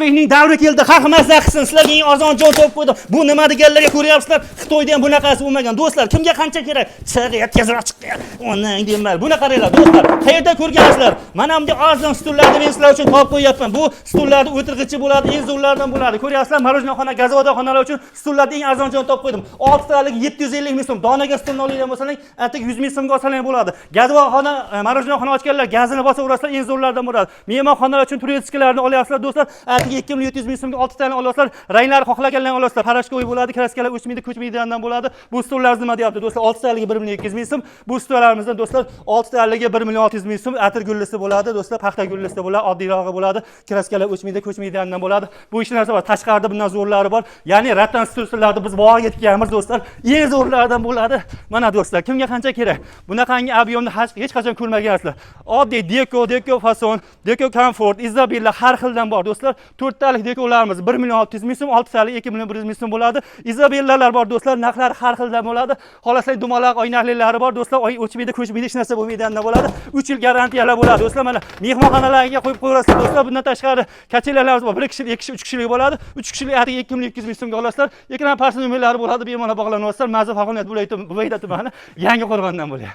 O'zbekning davri keldi, xalq mazza qilsin. Sizlarga eng arzon joy topib qo'ydim. Bu nima deganlarga ko'ryapsizlar. Xitoyda ham bunaqasi bo'lmagan. Do'stlar, kimga qancha kerak? Chiq, tezroq chiq. Onang deyman. Buni qaranglar, do'stlar. Qayerda ko'rgansizlar? Mana bunday arzon stullarni men sizlar uchun topib qo'yyapman. Bu stullarni o'tirg'ichi bo'ladi, eng zo'rlaridan bo'ladi. Ko'ryapsizlar, мороженое gazodaxonalar uchun stullarni eng arzon joy topib qo'ydim. 6 talik 750 ming so'm. Donaga stulni oladigan bo'lsangiz, atigi 100 ming so'mga olsangiz bo'ladi. Gazodaxona, мороженое ochganlar gazini bosaverasizlar, eng zo'rlaridan bo'ladi. Mehmonxonalar uchun турецкий larni olyapsizlar, do'stlar. Atigi 2 million 700 ming so'mga 6 tani olasizlar. Ranglari xohlaganlarni olasizlar. Порошковый bo'ladi, краска lar o'chmaydi, ko'chmaydigandan bo'ladi. Bu stullar nima deyapti, do'stlar? 6 taligi 1 million 200 ming so'm. Bu stullarimizdan, do'stlar, 6 taligi 1 million 600 ming so'm. Atir gullisi bo'ladi, do'stlar, paxta gullisi bo'ladi, oddiyrog'i bo'ladi. Краска lar o'chmaydi, ko'chmaydigandan bo'ladi. Bu ish narsa bor. Tashqarida bundan zo'rlari bor. Ya'ni rattan stullarni biz bog'ga tikkanmiz, do'stlar. Eng zo'rlaridan bo'ladi. Mana do'stlar, kimga qancha kerak? Bunaqangi объем ni hech qachon ko'rmagansizlar. Oddiy deko, deko fason, deko komfort, Izabella har xildan bor, do'stlar. To'rttalik dekolarimiz 1 million 600 ming so'm, oltitalik 2 million 100 ming so'm bo'ladi. Izabellalar bor, do'stlar, narxlari har xildan bo'ladi. Xohlasangiz dumaloq oynaqlilari bor, do'stlar, oy o'chmaydi, ko'chmaydi, hech narsa bo'lmaydigandan bo'ladi. 3 yil garantiyalar bo'ladi, do'stlar. Mana mehmonxonalarga qo'yib qo'yaverasizlar, do'stlar. Bundan tashqari качеля larimiz bor. 1 kishilik, 2 kishi, 3 kishilik bo'ladi. 3 kishilik atigi 2 million 200 ming so'mga olasizlar. Ekran past nomerlari bo'ladi, bemalol bog'lanib olsizlar. Mazza Farg'ona viloyati Buvayda tumani, Yangi Qo'rg'ondan bo'lyapti.